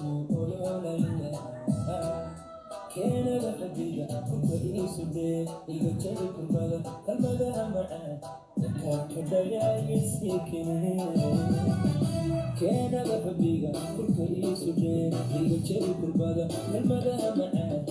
Ku ololaya keenada xabiga kurka iisudhee, iga jabi kurbada, kalmadaha macaan kaakadhagaagisikene. Keenada xabiga kurka iisudhee, iga jabi kurbada, kalmadaha macaan.